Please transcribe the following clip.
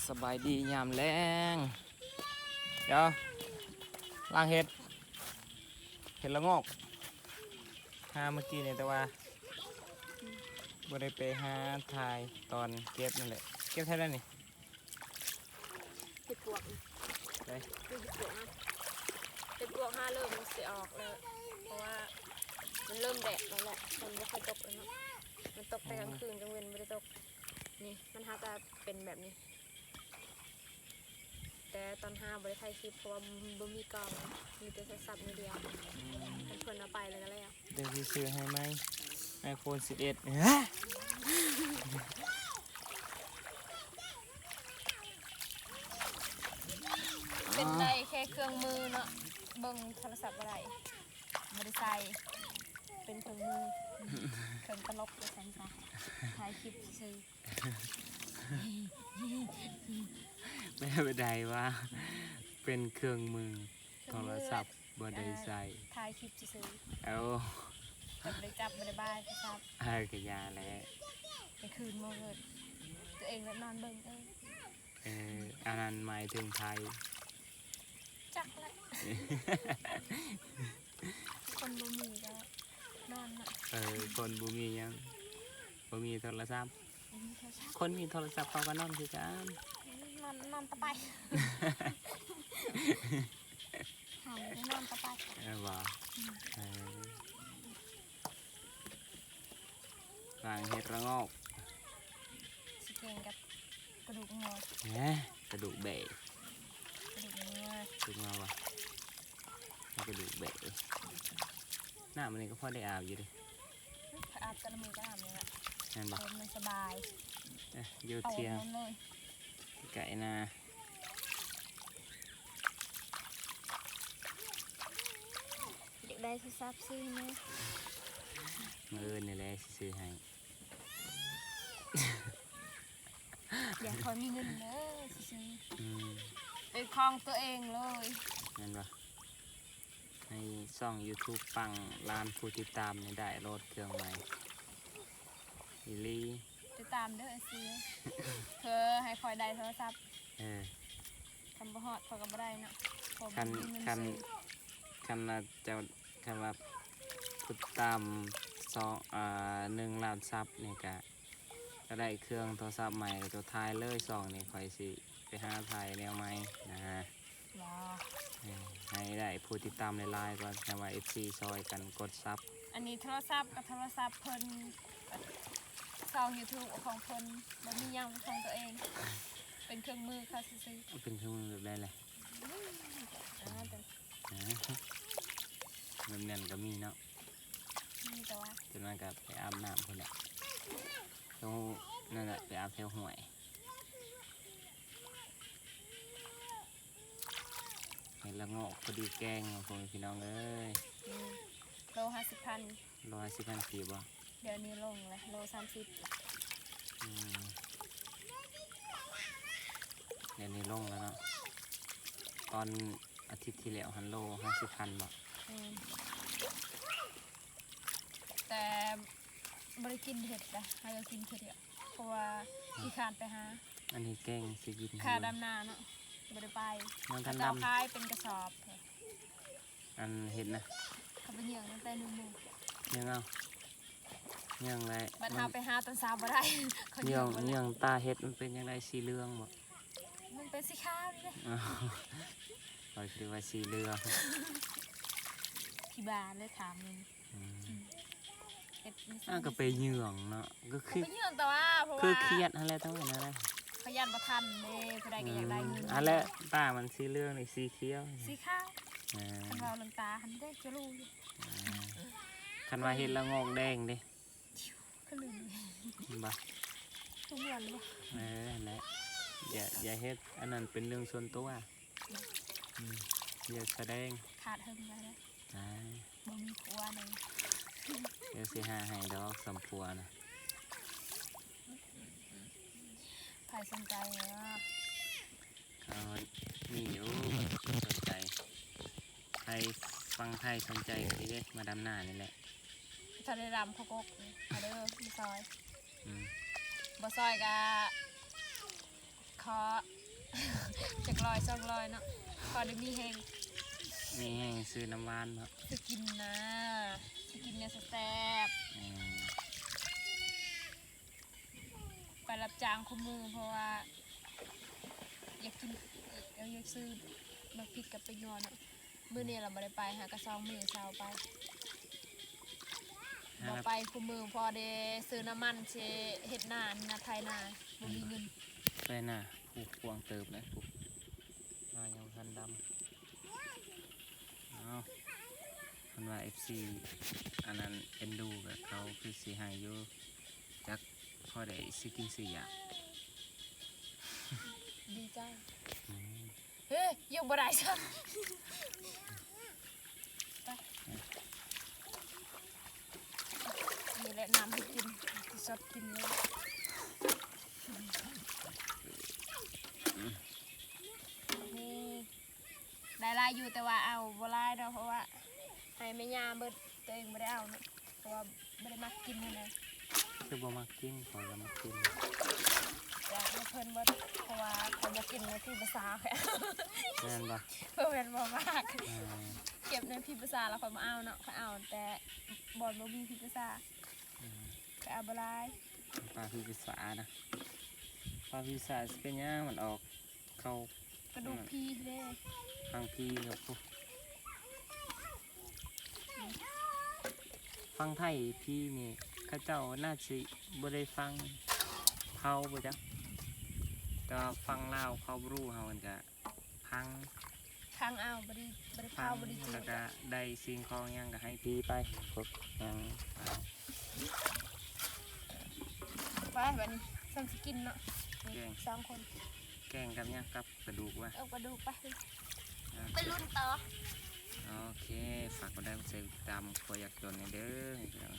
ສະບາຍດີຍາມແລງ ດຽວລ້າງເຫັດ ເຫັດລະໂງກ ຫາມື້ກີ້ນີ້ ແຕ່ວ່າບໍ່ໄດ້ໄປຫາຖ່າຍຕອນເກັບນັ້ນແຫຼະ. ເກັບເທົ່າໃດນີ້? ເຫັດປວກນີ້ ໄດ້ ເຫັດປວກນະ ເຫັດປວກຫາເລີ່ມຊິອອກແລ້ວ ເພາະວ່າມັນເລີ່ມແດດແລ້ວແຫຼະ ມັນບໍ່ຄ່ອຍຕົກແລ້ວເນາະ ມັນຕົກແຕ່ກາງຄືນ ກາງເວັນບໍ່ໄດ້ຕົກ. ນີ້ມັນຫາກະເປັນແບບນີ້ ແຕ່ຕອນຫາບໍ່ໄດ້ຖ່າຍຄລິບ ເພາະວ່າບໍ່ມີກ້ອງ ມີແຕ່ໂທລະສັບໜ້ອຍດຽວ ຄັນເພິ່ນເອົາໄປແລ້ວກະແລ້ວ. ດຽວຊິຊື້ໃຫ້ໃໝ່ ໄອໂຟນສິບເອັດ ເປັນໄດ້ແຄ່ເຄື່ອງມືເນາະ ເບິ່ງໂທລະສັບບໍ່ໄດ້ ບໍ່ໄດ້ໃສ່ ເປັນເຄື່ອງມື ເຄື່ອງຕະຫຼົກວ່າຊັ້ນຊະ ຖ່າຍຄລິບຊື່ໆ. ແປວ່າໃດວ່າ ເປັນເຄື່ອງມື ໂທລະສັບບໍ່ໄດ້ໃສ່ ຖ່າຍຄລິບຊື່ໆ. ເອົາ ແຕ່ບໍ່ໄດ້ຈັບ ບໍ່ໄດ້ບາຍໂທລະສັບ ເອີ ກະຢ່າແຫຼະ ກາງຄືນມາເບີດ ຕົວເອງແລະນອນເບິ່ງເອີ. ເອີ ອັນນັ້ນໝາຍເຖິງໃຜ? ຈັກແຫຼະ ຄົນບໍ່ມີກະນອນເນາະ. ເອີ ຄົນບໍ່ມີຫຍັງ ບໍ່ມີໂທລະສັບ ບໍ່ມີໂທລະສັບ ຄົນມີໂທລະສັບເຂົາກະນອນຄືກັນ ນອນ ນອນຕະໄປ ຫານອນຕະໄປ. ເອີ ບໍ່ ອືມ ເອີ ລ້າງເຫັດລະໂງກ ຊິແກງກັບກະດູກງົວ ແນະ ກະດູກແບ້ ກະດູກງົວ ກະດູກງົວຫວາ? ກະດູກແບ້ ນ້ຳອັນນີ້ກະພໍໄດ້ອາບຢູ່ເດ ອາບແຕ່ລະມື້ກະອາບນີ້ແຫຼະ ແມ່ນບໍ່? ເອີ ມັນສະບາຍ ເອີ ຢູ່ທຽງ ໃກ້ນາ. ຢາກໄດ້ໂທລະສັບຊື້ໃຫ້ແນ່ ມື້ອື່ນນີ້ແຫຼະຊິຊື້ໃຫ້. ຢ່າຄ່ອຍມີເງິນເດີຊິຊື້ ອືມ ເປັນຂອງຕົວເອງເລີຍ ແມ່ນບໍ່? ໃຫ້ຊ່ອງຢູທູບປັງລ້ານຜູ້ຕິດຕາມນີ້ ໄດ້ໂຫຼດເຄື່ອງໃໝ່ອີ່ຫຼີ. ຕິດຕາມເດີເອັຟຊີ ເພື່ອໃຫ້ຂ້ອຍໄດ້ໂທລະສັບ ເອີ ຄັນບໍ່ຮອດຂ້ອຍກະບໍ່ໄດ້ເນາະ ຄັນ ຄັນວ່າເຈົ້າ ຄັນວ່າຜູ້ຕິດຕາມສອງ ອ່າ ໜຶ່ງລ້ານຊັບນີ້ກະ ກະໄດ້ເຄື່ອງໂທລະສັບໃໝ່ ກະຕົວຖ່າຍເລີຍ ຊ່ອງນີ້ຂ້ອຍຊິໄປຫາຖ່າຍແນວໃໝ່ນະ ເອີ ໃຫ້ໄດ້ຜູ້ຕິດຕາມຫຼາຍໆກ່ອນ ແຕ່ວ່າເອັຟຊີຊ່ອຍກັນກົດຊັບ. ອັນນີ້ໂທລະສັບກະໂທລະສັບເພິ່ນ ຊ່ອງຢູທູບຂອງເພິ່ນ ບໍ່ມີຫຍັງເປັນຂອງຕົວເອງ ເປັນເຄື່ອງມືເຂົາຊື່ໆ. ເປັນເຄື່ອງມືແບບໃດແຫຼະ? ອືມ ແບບນັ້ນກະມີເນາະ ມີແຕ່ວ່າ ຈົນວ່າກະໄປອາບນ້ຳພຸ້ນແຫຼະ ແຖວນັ້ນແຫຼະ ໄປອາບແຖວຫ້ວຍ. ເຫັດລະໂງກພໍດີແກງ ພໍ່ແມ່ພີ່ນ້ອງເອີຍ ອືມ ໂລຫ້າສິບພັນ ໂລຫ້າສິບພັນກີບບໍ່? ດຽວນີ້ລົງແລ້ວ ໂລສາມສິບ ອືມ ດຽວນີ້ລົງແລ້ວເນາະ ຕອນອາທິດທີ່ແລ້ວຫັ້ນໂລຫ້າສິບພັນບໍ່? ອືມ ແຕ່ບໍ່ໄດ້ກິນເຫັດນະ ຫາກະກິນເທື່ອດຽວ ເພາະວ່າຂີ້ຄ້ານໄປຫາ ອັນນີ້ແກງຊິກິນ ຄ່າດຳນາເນາະ ບໍ່ໄດ້ໄປ ເຂົາເຈົ້າຂາຍເປັນກະສອບ ອັນເຫັດນະ ເຂົາໄປເຫຍື່ອງຕັ້ງແຕ່ໜຶ່ງໂມງ ເຫຍື່ອງເອົາ ເຫຍື່ອງໄດ້ ບັດເຮົາໄປຫາຕອນເຊົ້າບໍ່ໄດ້ ເຫຍື່ອງ ເຫຍື່ອງຕາເຫັດມັນເປັນຈັ່ງໃດ ສີເຫຼືອງບໍ່? ມັນເປັນສີຂາວນີ້ເດ້ ອໍ ຂ້ອຍຄິດວ່າສີເຫຼືອງ ທີ່ບ້ານເລີຍຖາມມັນ ອືມ ເຮັດ ອ້າວ ກະໄປເຫຍື່ອງເນາະ ກະຄື ກະໄປເຫຍື່ອງ ແຕ່ວ່າ ເພາະວ່າ ຄືຄຽດຫັ້ນແຫຼະ ຕ້ອງເປັນແນວໃດ ເຂົາຢ້ານບໍ່ທັນເດ້ ຜູ້ໃດກະຢາກໄດ້ເງິນ ອືມ ອັນແຫຼະ ຕາມັນສີເຫຼືອງນີ້ ສີຂຽວ ສີຂາວ ເອີ ຄັນວ່າເລື່ອງຕາຫັ້ນເດ້ ຈະຮູ້ຢູ່ ເອີ ຄັນວ່າເຫັດລະໂງກແດງເດ້ ຄືລືມ ເຫັນບໍ່? ຄືມ່ວນບໍ່? ເອີ ຫັ້ນແຫຼະ ຢ່າ ຢ່າເຮັດ ອັນນັ້ນເປັນເລື່ອງສ່ວນຕົວ ອືມ ຢ່າສະແດງ ຂາດເຖິງແລ້ວເດີ ອ່າ ບໍ່ມີຜົວເລີຍ ດຽວຊິຫາໃຫ້ດອກ ສ່ຳຜົວນະ ໃຜສົນໃຈເນາະ? ເອີ ມີຢູ່ ສົນໃຈ ໃຜຝັ່ງໄທສົນໃຈກະຊິເດ້ ມາດຳນານີ້ແຫຼະ ຖ້າໄດ້ດຳເຂົ້າກົກ ມາເດີ ມາຊ່ອຍ ອືມ ບໍ່ຊ່ອຍກະ ເ ພໍຈັກຮ້ອຍສອງຮ້ອຍເນາະ ພໍໄດ້ມີແຮງ ມີແຮງຊື້ນ້ຳຫວານເນາະ ຊິກິນນະ ຊິກິນແນວແຊບໆ ແມ່ນ ໄປຮັບຈ້າງຄູ່ມື້ ເພາະວ່າຢາກກິນ ຢາກຊື້ໝາກພິກກັບແປ້ງນົວເນາະ. ມື້ນີ້ລະບໍ່ໄດ້ໄປ ຫາກະສອງມື້ເຊົາໄປ ຫາ ບໍ່ໄປຄູ່ມື້ ພໍໄດ້ຊື້ນ້ຳມັນຊິເຮັດນາ ນາໄຖນາ ບໍ່ມີເງິນ ໄຖນາ ຜູ້ກວ້າງເຕີບເລີຍ ຜູ້ນາຍັງບໍ່ທັນດຳ. ເອົາ ເພິ່ນວ່າເອັຟຊີອັນນັ້ນເອັນດູ ກະເຂົາຄືຊິໃຫ້ຢູ່ ຈັກພໍໄດ້ຊື້ກິນຊື້ຢາກ ດີໃຈ ອືມ ເຮີ້ຍ ຢູ່ບໍ່ໄດ້ຊ້ຳ ໄປ ນີ້ແຫຼະນ້ຳໃຫ້ກິນ ຊິຊອດກິນເລີຍ ນີ້ ໄດ້ຫຼາຍຢູ່ ແຕ່ວ່າເອົາບໍ່ຫຼາຍດອກ ເພາະວ່າໃຫ້ແມ່ຍ່າເບິດ ຕົວເອງບໍ່ໄດ້ເອົາເນາະ ເພາະວ່າບໍ່ໄດ້ມັກກິນຫັ້ນນະ. ຄືບໍ່ມັກກິນ? ຂ້ອຍກໍມັກກິນ ຢາກໃຫ້ເພິ່ນເບິດ ເພາະວ່າຂ້ອຍບໍ່ກິນໃນທີ່ພາສາຂ້ອຍເອົາ ແມ່ນບໍ່? ບໍ່ແມ່ນບໍ່ມັກ ອ່າ ເກັບໃນທີ່ພາສາລະຂ້ອຍບໍ່ເອົາເນາະ ຂ້ອຍເອົາແຕ່ບ່ອນບໍ່ມີທີ່ພາສາ ອ່າ ຂ້ອຍເອົາບໍ່ຫຼາຍ ປາທີ່ພາສານະ ປາທີ່ພາສາຊິເປັນຫຍັງ ມັນອອກ ເຂົ້າ ກະດູກຜີເດ້ ຟັງຜີກັບ ຟັງໄທຜີນີ້ ເຂົາເຈົ້າໜ້າຊິບໍ່ໄດ້ຟັງເຜົາບໍ່ຈັກ ແຕ່ວ່າຝັ່ງລາວເຜົ່າບຣູເຮົາຫັ້ນກະຟັງ ຟັງເອົາ ບໍ່ໄດ້ ບໍ່ໄດ້ເຜົາ ບໍ່ໄດ້ຈູດ ແລ້ວກະໄດ້ສິ່ງຂອງຫຍັງກະໃຫ້ຜີໄປ ພວກຫຍັງ ໄປ ບາດນີ້ຊ້ຳຊິກິນເນາະ ແກງ ສອງຄົນ ແກງກັບຫຍັງ? ກັບກະດູກວະ? ເອົາກະດູກໄປ ອ່າ ໄປລຸ້ນຕໍ່ ໂອເຄ ຝາກກົດໄລກົດແຊ ກົດຕິດຕາມຄົວຢາກຈົນແດ່ເດີ ພີ່ນ້ອງ.